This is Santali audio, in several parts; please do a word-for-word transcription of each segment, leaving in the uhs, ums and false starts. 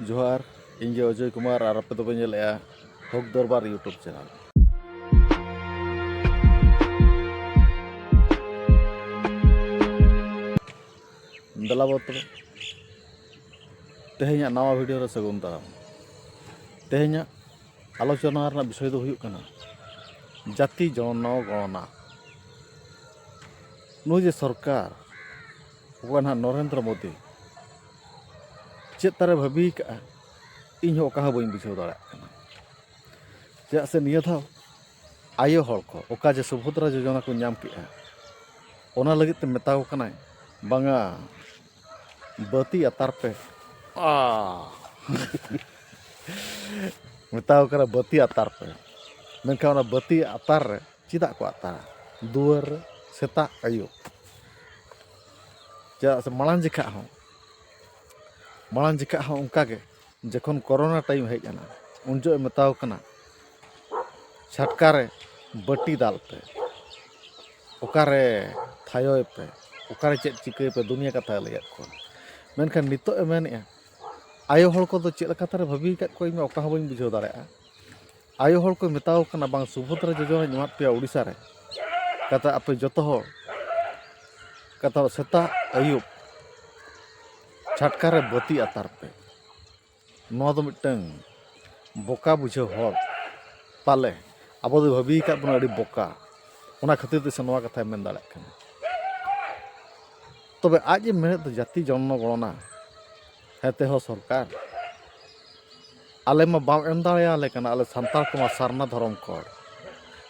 ᱡᱚᱦᱟᱨ, ᱤᱧ ᱜᱮ ᱚᱡᱚᱭ ᱠᱩᱢᱟᱨ ᱟᱨ ᱟᱯᱮ ᱫᱚᱯᱮ ᱧᱮᱞᱮᱫᱼᱟ ᱦᱚᱠ ᱫᱚᱨᱵᱟᱨ YouTube channel᱾ ᱫᱮᱞᱟ ᱵᱚ ᱛᱚᱵᱮ ᱛᱮᱦᱮᱧᱟᱜ ᱱᱟᱣᱟ video ᱨᱮ ᱥᱟᱹᱜᱩᱱ ᱫᱟᱨᱟᱢ᱾ ᱛᱮᱦᱮᱧᱟᱜ ᱟᱞᱳᱪᱚᱱᱟ ᱨᱮᱱᱟᱜ ᱵᱤᱥᱚᱭ ᱫᱚ ᱦᱩᱭᱩᱜ ᱠᱟᱱᱟ ᱡᱟᱹᱛᱤ ᱡᱚᱱᱚᱜᱚᱬᱱᱟ᱾ ᱱᱩᱭ ᱡᱮ ᱥᱚᱨᱠᱟᱨ, ᱚᱠᱚᱭ ᱱᱟᱦᱟᱜ ᱱᱚᱨᱮᱱᱫᱨᱚ ᱢᱳᱫᱤ, ᱪᱮᱫ ᱛᱟᱨᱮ ᱵᱷᱟᱹᱵᱤ ᱠᱟᱜᱼᱟ, ᱤᱧ ᱦᱚᱸ ᱚᱠᱟ ᱦᱚᱸ ᱵᱟᱹᱧ ᱵᱩᱡᱷᱟᱹᱣ ᱫᱟᱲᱮᱭᱟᱜ ᱠᱟᱱᱟ᱾ ᱪᱮᱫᱟᱜ ᱥᱮ ᱱᱤᱭᱟᱹ ᱫᱷᱟᱣ ᱟᱭᱳ ᱦᱚᱲ ᱠᱚ ᱚᱠᱟ ᱡᱮ ᱥᱩᱵᱷᱚᱫᱨᱟ ᱡᱳᱡᱚᱱᱟ ᱠᱚ ᱧᱟᱢ ᱠᱮᱜᱼᱟ, ᱚᱱᱟ ᱞᱟᱹᱜᱤᱫ ᱛᱮ ᱢᱮᱛᱟ ᱠᱚ ᱠᱟᱱᱟᱭ, ᱵᱟᱝᱟ, ᱵᱟᱹᱛᱤ ᱟᱛᱟᱨ ᱯᱮ᱾ ᱟ᱾ ᱢᱮᱛᱟ ᱠᱚ ᱠᱟᱱᱟ, ᱵᱟᱹᱛᱤ ᱟᱛᱟᱨ ᱯᱮ᱾ ᱢᱮᱱᱠᱷᱟᱱ ᱚᱱᱟ ᱵᱟᱹᱛᱤ ᱟᱛᱟᱨ ᱨᱮ ᱪᱮᱫᱟᱜ ᱠᱚ ᱟᱛᱟᱨᱟ? ᱫᱩᱣᱟᱹᱨ ᱨᱮ, ᱥᱮᱛᱟᱜ ᱟᱹᱭᱩᱵ᱾ ᱪᱮᱫᱟᱜ ᱥᱮ ᱢᱟᱲᱟᱝ ᱡᱚᱠᱷᱟᱜ ᱦᱚᱸ, ᱢᱟᱲᱟᱝ ᱡᱚᱠᱷᱟᱜ ᱦᱚᱸ ᱚᱱᱠᱟ ᱜᱮ, ᱡᱚᱠᱷᱚᱱ ᱠᱳᱨᱳᱱᱟ time ᱦᱮᱡ ᱮᱱᱟ, ᱩᱱ ᱡᱚᱦᱚᱜ ᱮ ᱢᱮᱛᱟ ᱠᱚ ᱠᱟᱱᱟ, ᱪᱷᱟᱴᱠᱟ ᱨᱮ ᱵᱟᱹᱴᱤ ᱫᱟᱞ ᱯᱮ, ᱚᱠᱟᱨᱮ ᱛᱷᱟᱭᱚᱭ ᱯᱮ, ᱚᱠᱟᱨᱮ ᱪᱮᱫ ᱪᱤᱠᱟᱹᱭ ᱯᱮ, ᱫᱩᱱᱤᱭᱟᱹ ᱠᱟᱛᱷᱟᱭ ᱞᱟᱹᱭᱟᱫ ᱠᱚᱣᱟ᱾ ᱢᱮᱱᱠᱷᱟᱱ ᱱᱤᱛᱚᱜ ᱮ ᱢᱮᱱᱮᱫᱼᱟ, ᱟᱭᱳ ᱦᱚᱲ ᱠᱚᱫᱚ ᱪᱮᱫ ᱞᱮᱠᱟ ᱛᱮᱨᱮ ᱵᱷᱟᱹᱵᱤ ᱟᱠᱟᱫ ᱠᱚᱣᱟ, ᱤᱧ ᱢᱟ ᱚᱠᱟ ᱦᱚᱸ ᱵᱟᱹᱧ ᱵᱩᱡᱷᱟᱹᱣ ᱫᱟᱲᱮᱭᱟᱜᱼᱟ᱾ ᱟᱭᱳ ᱦᱚᱲ ᱠᱚ ᱢᱮᱛᱟ ᱠᱚ ᱠᱟᱱᱟ, ᱵᱟᱝ, ᱥᱩᱵᱷᱚᱫᱨᱟ ᱡᱳᱡᱚᱱᱟᱧ ᱮᱢᱟᱫ ᱯᱮᱭᱟ ᱳᱰᱤᱥᱟ ᱨᱮ, ᱠᱟᱛᱷᱟ ᱟᱯᱮ ᱡᱚᱛᱚ ᱦᱚᱲ, ᱠᱟᱛᱷᱟ ᱥᱮᱛᱟᱜ ᱟᱹᱭᱩᱵ ᱪᱷᱟᱴᱠᱟ ᱨᱮ ᱵᱟᱹᱛᱤ ᱟᱛᱟᱨ ᱯᱮ᱾ ᱱᱚᱣᱟ ᱫᱚ ᱢᱤᱫᱴᱟᱝ ᱵᱚᱠᱟ ᱵᱩᱡᱷᱟᱹᱣ ᱦᱚᱲ᱾ ᱯᱟᱞᱮ ᱟᱵᱚ ᱫᱚ ᱵᱷᱟᱹᱵᱤ ᱟᱠᱟᱫ ᱵᱚᱱᱟ ᱟᱹᱰᱤ ᱵᱚᱠᱟ, ᱚᱱᱟ ᱠᱷᱟᱹᱛᱤᱨ ᱛᱮ ᱥᱮ ᱱᱚᱣᱟ ᱠᱟᱛᱷᱟᱭ ᱢᱮᱱ ᱫᱟᱲᱮᱭᱟᱜ ᱠᱟᱱᱟ᱾ ᱛᱚᱵᱮ ᱟᱡ ᱮ ᱢᱮᱱᱮᱫ ᱫᱚ ᱡᱟᱹᱛᱤ ᱡᱚᱱᱚᱜᱚᱬᱱᱟ, ᱦᱮᱸ ᱛᱮᱦᱚᱸ ᱥᱚᱨᱠᱟᱨ, ᱟᱞᱮ ᱢᱟ ᱵᱟᱢ ᱮᱢ ᱫᱟᱲᱮᱭᱟᱞᱮ ᱠᱟᱱᱟ, ᱟᱞᱮ ᱥᱟᱱᱛᱟᱲ ᱠᱚᱢᱟ ᱥᱟᱨᱱᱟ ᱫᱷᱚᱨᱚᱢ ᱠᱳᱰ,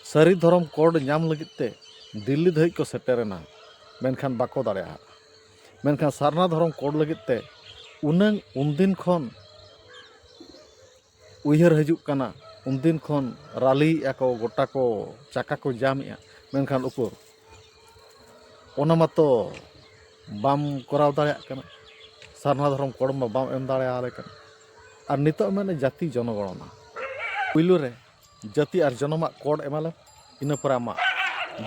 ᱥᱟᱹᱨᱤ ᱫᱷᱚᱨᱚᱢ ᱠᱳᱰ ᱧᱟᱢ ᱞᱟᱹᱜᱤᱫ ᱛᱮ ᱫᱤᱞᱞᱤ ᱫᱷᱟᱹᱵᱤᱡ ᱠᱚ ᱥᱮᱴᱮᱨᱮᱱᱟ, ᱢᱮᱱᱠᱷᱟᱱ ᱵᱟᱠᱚ ᱫᱟᱲᱮᱭᱟᱜᱼᱟ᱾ ᱢᱮᱱᱠᱷᱟᱱ ᱥᱟᱨᱱᱟ ᱫᱷᱚᱨᱚᱢ ᱠᱳᱰ ᱞᱟᱹᱜᱤᱫ ᱛᱮ ᱩᱱᱟᱹᱝ ᱩᱱᱫᱤᱱ ᱠᱷᱚᱱ ᱩᱭᱦᱟᱹᱨ ᱦᱤᱡᱩᱜ ᱠᱟᱱᱟ, ᱩᱱᱫᱤᱱ ᱠᱷᱚᱱ ᱨᱟᱞᱤᱭᱮᱫᱼᱟ ᱠᱚ, ᱜᱚᱴᱟ ᱠᱚ ᱪᱟᱠᱟ ᱠᱚ ᱡᱟᱢᱮᱫᱼᱟ, ᱢᱮᱱᱠᱷᱟᱱ ᱩᱠᱩᱨ, ᱚᱱᱟ ᱢᱟᱛᱚ ᱵᱟᱢ ᱠᱚᱨᱟᱣ ᱫᱟᱲᱮᱭᱟᱜ ᱠᱟᱱᱟ᱾ ᱥᱟᱨᱱᱟ ᱫᱷᱚᱨᱚᱢ ᱠᱳᱰ ᱢᱟ ᱵᱟᱢ ᱮᱢ ᱫᱟᱲᱮᱭᱟᱞᱮ ᱠᱟᱱᱟ᱾ ᱟᱨ ᱱᱤᱛᱚᱜ ᱢᱮᱱᱮᱫ ᱡᱟᱹᱛᱤ ᱡᱚᱱᱚᱜᱚᱬᱱᱟ᱾ ᱯᱩᱭᱞᱩ ᱨᱮ ᱡᱟᱹᱛᱤ ᱟᱨ ᱡᱚᱱᱚᱢᱟᱜ ᱠᱳᱰ ᱮᱢᱟᱞᱮᱢ, ᱤᱱᱟᱹ ᱯᱚᱨᱮ ᱟᱢᱟᱜ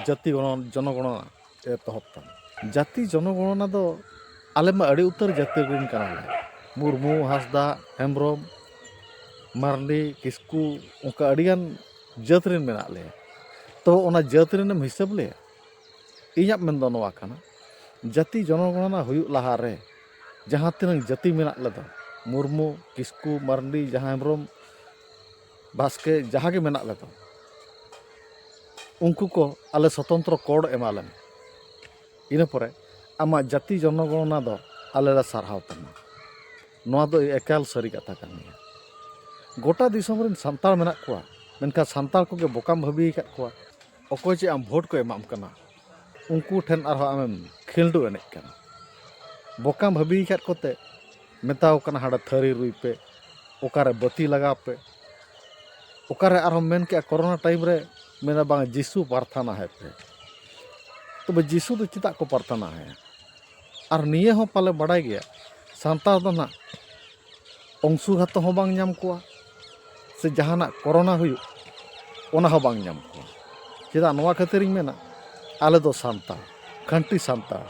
ᱡᱟᱹᱛᱤ ᱜᱚᱬᱚ-, ᱡᱚᱱᱚᱜᱚᱬᱱᱟ ᱮᱛᱚᱦᱚᱵ ᱛᱟᱢ᱾ ᱡᱟᱹᱛᱤ ᱡᱚᱱᱚᱜᱚᱬᱱᱟ ᱫᱚ ᱟᱞᱮ ᱢᱟ ᱟᱹᱰᱤ ᱩᱛᱟᱹᱨ ᱡᱟᱹᱛᱤ ᱨᱮᱱ ᱠᱟᱱᱟᱞᱮ, ᱢᱩᱨᱢᱩ, ᱦᱟᱸᱥᱫᱟ, ᱦᱮᱢᱵᱨᱚᱢ, ᱢᱟᱨᱰᱤ, ᱠᱤᱥᱠᱩ, ᱚᱱᱠᱟ ᱟᱹᱰᱤᱜᱟᱱ ᱡᱟᱹᱛ ᱨᱮᱱ ᱢᱮᱱᱟᱜ ᱞᱮᱭᱟ᱾ ᱛᱚ ᱚᱱᱟ ᱡᱟᱹᱛ ᱨᱮᱱᱮᱢ ᱦᱤᱥᱟᱹᱵ ᱞᱮᱭᱟ? ᱤᱧᱟᱹᱜ ᱢᱮᱱ ᱫᱚ ᱱᱚᱣᱟ ᱠᱟᱱᱟ, ᱡᱟᱹᱛᱤ ᱡᱚᱱᱚᱜᱚᱬᱚᱱᱟ ᱦᱩᱭᱩᱜ ᱞᱟᱦᱟ ᱨᱮ ᱡᱟᱦᱟᱸ ᱛᱤᱱᱟᱹᱝ ᱡᱟᱹᱛᱤ ᱢᱮᱱᱟᱜ ᱞᱮᱫᱚ, ᱢᱩᱨᱢᱩ, ᱠᱤᱥᱠᱩ, ᱢᱟᱨᱰᱤ, ᱡᱟᱦᱟᱸ ᱦᱮᱢᱵᱨᱚᱢ, ᱵᱟᱥᱠᱮ, ᱡᱟᱦᱟᱸ ᱜᱮ ᱢᱮᱱᱟᱜ ᱞᱮᱫᱚ, ᱩᱱᱠᱩ ᱠᱚ ᱟᱞᱮ ᱥᱚᱛᱚᱱᱛᱨᱚ ᱠᱳᱰ ᱮᱢᱟ ᱞᱮᱢ᱾ ᱤᱱᱟᱹ ᱯᱚᱨᱮ ᱟᱢᱟᱜ ᱡᱟᱹᱛᱤ ᱡᱚᱱᱚᱜᱚᱬᱚᱱᱟ ᱫᱚ ᱟᱞᱮ ᱞᱮ ᱥᱟᱨᱦᱟᱣ ᱛᱟᱢᱟ᱾ ᱱᱚᱣᱟ ᱫᱚ ᱮᱠᱟᱞ ᱥᱟᱹᱨᱤ ᱠᱟᱛᱷᱟ ᱠᱟᱱ ᱜᱮᱭᱟ᱾ ᱜᱚᱴᱟ ᱫᱤᱥᱚᱢ ᱨᱮᱱ ᱥᱟᱱᱛᱟᱲ ᱢᱮᱱᱟᱜ ᱠᱚᱣᱟ, ᱢᱮᱱᱠᱷᱟᱱ ᱥᱟᱱᱛᱟᱲ ᱠᱚᱜᱮ ᱵᱚᱠᱟᱢ ᱵᱷᱟᱹᱵᱤ ᱟᱠᱟᱫ ᱠᱚᱣᱟ᱾ ᱚᱠᱚᱭ ᱪᱮᱫ ᱟᱢ ᱵᱷᱳᱴ ᱠᱚ ᱮᱢᱟᱢ ᱠᱟᱱᱟ, ᱩᱱᱠᱩ ᱴᱷᱮᱱ ᱟᱨᱦᱚᱸ ᱟᱢᱮᱢ ᱠᱷᱮᱞᱰᱩ ᱮᱱᱮᱡ ᱠᱟᱱᱟ᱾ ᱵᱚᱠᱟᱢ ᱵᱷᱟᱹᱵᱤ ᱟᱠᱟᱫ ᱠᱚᱛᱮ ᱢᱮᱛᱟᱣ ᱠᱟᱱᱟ, ᱦᱟᱸᱰᱮ ᱛᱷᱟᱹᱨᱤ ᱨᱩᱭ ᱯᱮ, ᱚᱠᱟᱨᱮ ᱵᱟᱹᱛᱤ ᱞᱟᱜᱟᱣ ᱯᱮ, ᱚᱠᱟᱨᱮ ᱟᱨᱦᱚᱸ ᱢᱮᱱ ᱠᱮᱜᱼᱟ ᱠᱳᱨᱳᱱᱟ ᱴᱟᱭᱤᱢ ᱨᱮ, ᱢᱮᱱᱟ ᱵᱟᱝ, ᱡᱤᱥᱩ ᱯᱟᱨᱛᱷᱟᱱᱟ ᱦᱮ ᱯᱮ᱾ ᱛᱚᱵᱮ ᱡᱤᱥᱩ ᱫᱚ ᱪᱮᱫᱟᱜ ᱠᱚ ᱯᱟᱨᱛᱷᱟᱱᱟ ᱟᱭᱟ? ᱟᱨ ᱱᱤᱭᱟᱹ ᱦᱚᱸ ᱯᱟᱞᱮ ᱵᱟᱰᱟᱭ ᱜᱮᱭᱟ, ᱥᱟᱱᱛᱟᱲ ᱫᱚ ᱱᱟᱜ ᱚᱝᱥᱩᱜᱷᱟᱛ ᱦᱚᱸ ᱵᱟᱝ ᱧᱟᱢ ᱠᱚᱣᱟ, ᱥᱮ ᱡᱟᱦᱟᱱᱟᱜ ᱠᱳᱨᱳᱱᱟ ᱦᱩᱭᱩᱜ, ᱚᱱᱟ ᱦᱚᱸ ᱵᱟᱝ ᱧᱟᱢ ᱠᱚᱣᱟ᱾ ᱪᱮᱫᱟᱜ ᱱᱚᱣᱟ ᱠᱷᱟᱹᱛᱤᱨᱤᱧ ᱢᱮᱱᱟ, ᱟᱞᱮ ᱫᱚ ᱥᱟᱱᱛᱟᱲ, ᱠᱷᱟᱹᱱᱴᱤ ᱥᱟᱱᱛᱟᱲ,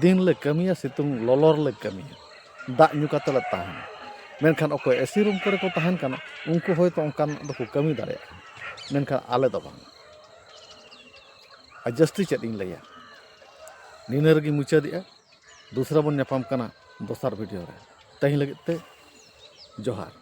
ᱫᱤᱱ ᱞᱮ ᱠᱟᱹᱢᱤᱭᱟ, ᱥᱤᱛᱩᱝ ᱞᱚᱞᱚ ᱨᱮᱞᱮ ᱠᱟᱹᱢᱤᱭᱟ, ᱫᱟᱜ ᱧᱩ ᱠᱟᱛᱮ ᱞᱮ ᱛᱟᱦᱮᱱᱟ᱾ ᱢᱮᱱᱠᱷᱟᱱ ᱚᱠᱚᱭ ᱮᱥᱤ ᱨᱩᱢ ᱠᱚᱨᱮ ᱠᱚ ᱛᱟᱦᱮᱱ ᱠᱟᱱᱟ, ᱩᱱᱠᱩ ᱦᱚᱭᱛᱳ ᱚᱱᱠᱟᱱᱟᱜ ᱫᱚᱠᱚ ᱠᱟᱹᱢᱤ ᱫᱟᱲᱮᱭᱟᱜᱼᱟ, ᱢᱮᱱᱠᱷᱟᱱ ᱟᱞᱮ ᱫᱚ ᱵᱟᱝ᱾ ᱟᱨ ᱡᱟᱹᱥᱛᱤ ᱪᱮᱫ ᱤᱧ ᱞᱟᱹᱭᱟ, ᱱᱤᱱᱟᱹ ᱨᱮᱜᱮᱧ ᱢᱩᱪᱟᱹᱫᱮᱜᱼᱟ᱾ ᱫᱚᱥᱨᱟ ᱵᱚᱱ ᱧᱟᱯᱟᱢ ᱠᱟᱱᱟ ᱫᱚᱥᱟᱨ ᱵᱷᱤᱰᱤᱭᱳ ᱨᱮ᱾ ᱛᱮᱦᱮᱧ ᱞᱟᱹᱜᱤᱫ ᱛᱮ ᱡᱚᱦᱟᱨ᱾